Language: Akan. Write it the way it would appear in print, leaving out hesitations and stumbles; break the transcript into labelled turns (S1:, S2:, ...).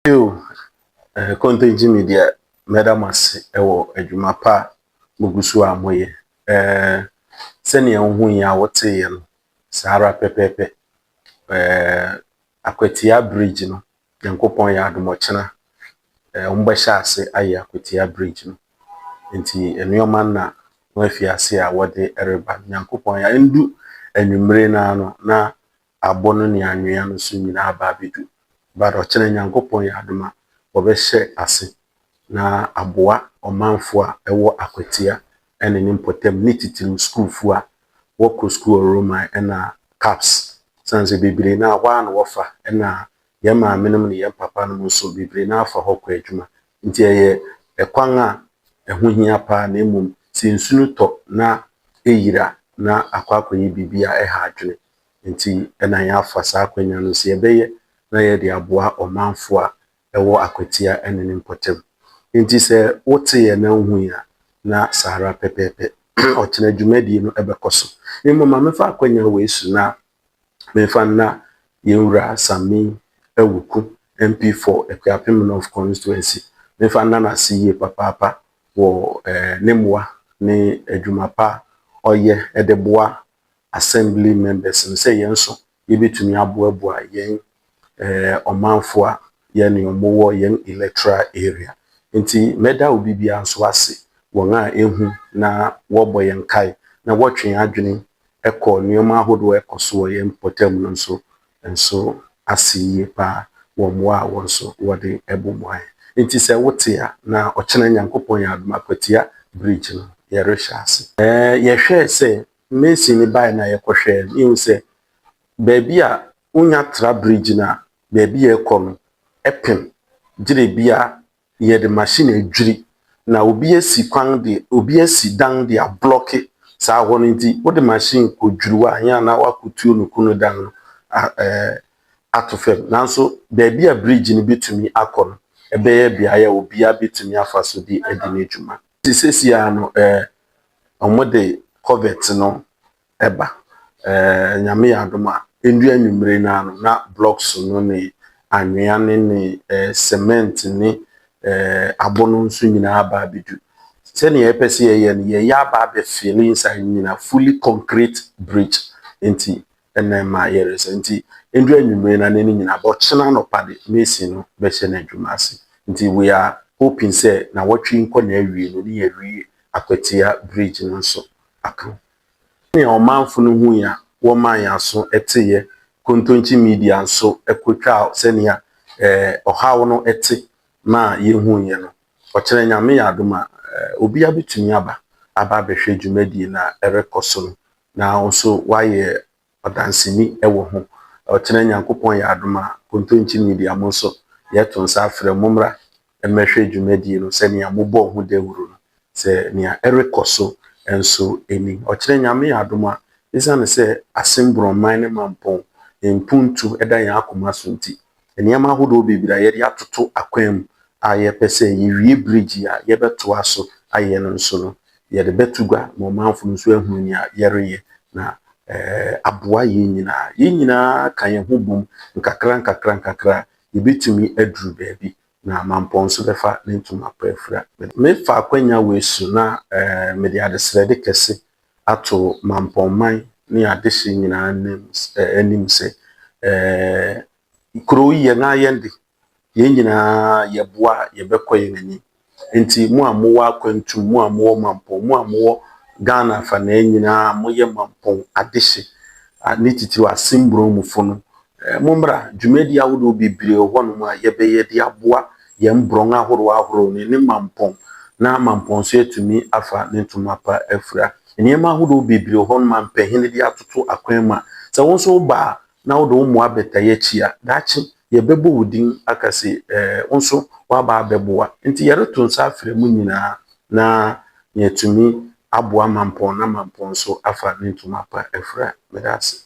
S1: Yo, Kontonkyi Media, mɛda mo ase wɔ adwuma pa a mogu so a moyɛ. Sɛnea wohu yi a woteeɛ no, saa ara pɛpɛɛpɛ. Akwatia Bridge no, Nyankopɔn yɛ adom, ɔkyena wɔbɛhyɛ ase ayɛ Akwatia Bridge no. Nti nneɛma na wɔafi ase a wɔde reba. Nyankopɔn yɛ ndu anwummere no ano na abɔ no ne anwea no so nyinaa aba abɛdu. But ɔkyena Nyankopɔn yɛ adom a, wɔbɛhyɛ ase na aboa ɔmanfoɔ a ɛwɔ Akwatia ne ne mpɔtam, ne titiriw sukuufoɔ a wɔkɔ sukuu wɔ Roman ɛna CAPS. Sane sɛ bebree no a hɔ a na wɔfa, ɛna yɛn maamenom ne yɛn papanom nso bebree no afa hɔ kɔ adwuma. Nti ɛyɛ ɛkwan a ɛho hia paa, na mmom sɛ nsu no tɔ na ɛyira na akɔ akɔyɛ biribi a ɛha adwene. Nti ɛna yɛafa saa akonnwa no sɛ yɛbɛyɛ na yɛde aboa ɔmanfoɔ a ɛwɔ Akwatia ne ne mpɔtam. Nti sɛ woteeɛ na wohu a, na saa ara pɛpɛɛpɛ, ɔkyena dwumadie no ɛbɛkɔ so. Na mmom ma memfa akonnwa wei so na memfa nna yɛn wura Sammy Awuku, MP for Akuapem North Constituency, memfa nna n'ase yie papaapa wɔ ne mmoa ne adwuma pa a ɔyɛ de boa assembly members no sɛ yɛn nso yɛbɛtumi aboaboa yɛn ɔmanfoɔ a yɛne wɔn wɔ yɛn electoral area. Nti mɛda obi biara nso ase, wɔn a ehu na wɔbɔ yɛn kae na wɔtwe yɛn adwene kɔ nneɛma ahodoɔ a ɛkɔ so wɔ yɛn mpɔtam no nso ase yie paa wɔ mmoa a wɔn nso wɔde boa yɛn. Nti sɛ wote a, na ɔkyena Nyankopɔn yɛ adom, Akwatia Bridge no yɛrehyɛ ase. Yɛhwɛɛ sɛ mason no baeɛ na yɛkɔhwɛɛ no, yɛhu sɛ baabi a wonya tra bridge no a, baabi a ɛkɔ no ɛpem gyere bi a yɛde machine adwiri na obi asi kwan de obi asi dan de ablock saa hɔ no. Nti wode machine kɔdwiri hɔ a yɛn na wakɔtuo no kunu dan no ato fam. Nanso baabi a bridge no bɛtumi akɔ no, ɛbɛyɛ beaeɛ a obiara bɛtumi afa so de adi n'adwuma. Nti seesei ara no, wɔde culvert no ɛba. Nyame yɛ adom a, ndua anwummere no ano na blocks no ne anwea ne cement ne abo no nso nyinaa aba abɛdu. Sɛnea yɛpɛ sɛ yɛyɛ no, yɛyɛ aba abɛfill inside nyinaa, fully concrete bridge. Nti ɛna ɛma yɛresɛ. Nti ndua anwummere no ne nyinaa ba, ɔkyena anɔpa de mason no bɛhyɛ n'adwuma ase. Nti we are hoping sɛ nawɔtwe nkɔ na awie no ne yɛawie Akwatia Bridge no nso aka ho. Nea ɔmanfo no hui a wɔmaa yɛn aso teeɛ, Kontonkyi Media nso kɔtwaa sɛnea ɔhaw no te ma yɛhuiɛ no, ɔkyena Nyame yɛ adom a, obiara bɛtumi aba abɛhwɛ dwumadie no a ɛrekɔ so no na wo nso woayɛ ɔdanseni wɔ ho. Ɔkyena Nyankopɔn yɛ adom a, Kontonkyi Media, mo nso yɛto nsa afrɛ mo, mmra mmɛhwɛ dwumadie no sɛnea mobɔɔ ho dawuro no, sɛ nea ɛrekɔ so nso ni. Ɔkyena Nyame yɛ adom a, ɛsiane sɛ Assin Borɔman ne Mampɔn mpuntu da yɛn akoma so nti, nneɛma ahodoɔ bebree a yɛde atoto akwan mu a yɛpɛ sɛ yɛwie bridge a yɛbɛtoa so ayɛ no nso no, yɛde bɛto gua ma ɔmanfo no nso ahunu nea yɛreyɛ na aboa yɛn nyinaa. Yɛn nyinaa ka yɛn ho bom nkakra nkakra nkakra, yɛbɛtumi aduru baabi na Mampɔn nso bɛfa ne ntoma pa afira. Mefa akwannya wei so na mede adesrɛde kɛse ato Mampɔnman ne adehye nyinaa anim sɛ kurow yi yɛn ara yɛn de, yɛn nyinaa yɛboa a yɛbɛkɔ yɛn anim. Nti mo a mowɔ akwantu, mo a mowɔ Mampɔn, mo a mowɔ Ghana afanaa nyinaa, moyɛ Mampɔn adehye ne titiriw Assin Borɔnmufo no, mommra. Dwumadi ahodoɔ bebree wɔ hɔnom a yɛbɛyɛ de aboa yɛn borɔn ahorow ahorow no ne Mampɔn na Mampɔn nso atumi afa ne ntoma pa afira. Nneɛma ahodoɔ bebree wɔ hɔnom a mpanyini de atoto akwan mu a sɛ wo nso woba a na wode wo mmoa bɛta yɛn akyi a, daakye yɛbɛbɔ wo din aka sɛ wo nso woaba abɛboa. Nti yɛreto nsa afrɛ mu nyinaa na yɛatumi aboa Mampɔn na Mampɔn nso afa ne ntoma pa afira. Meda ase.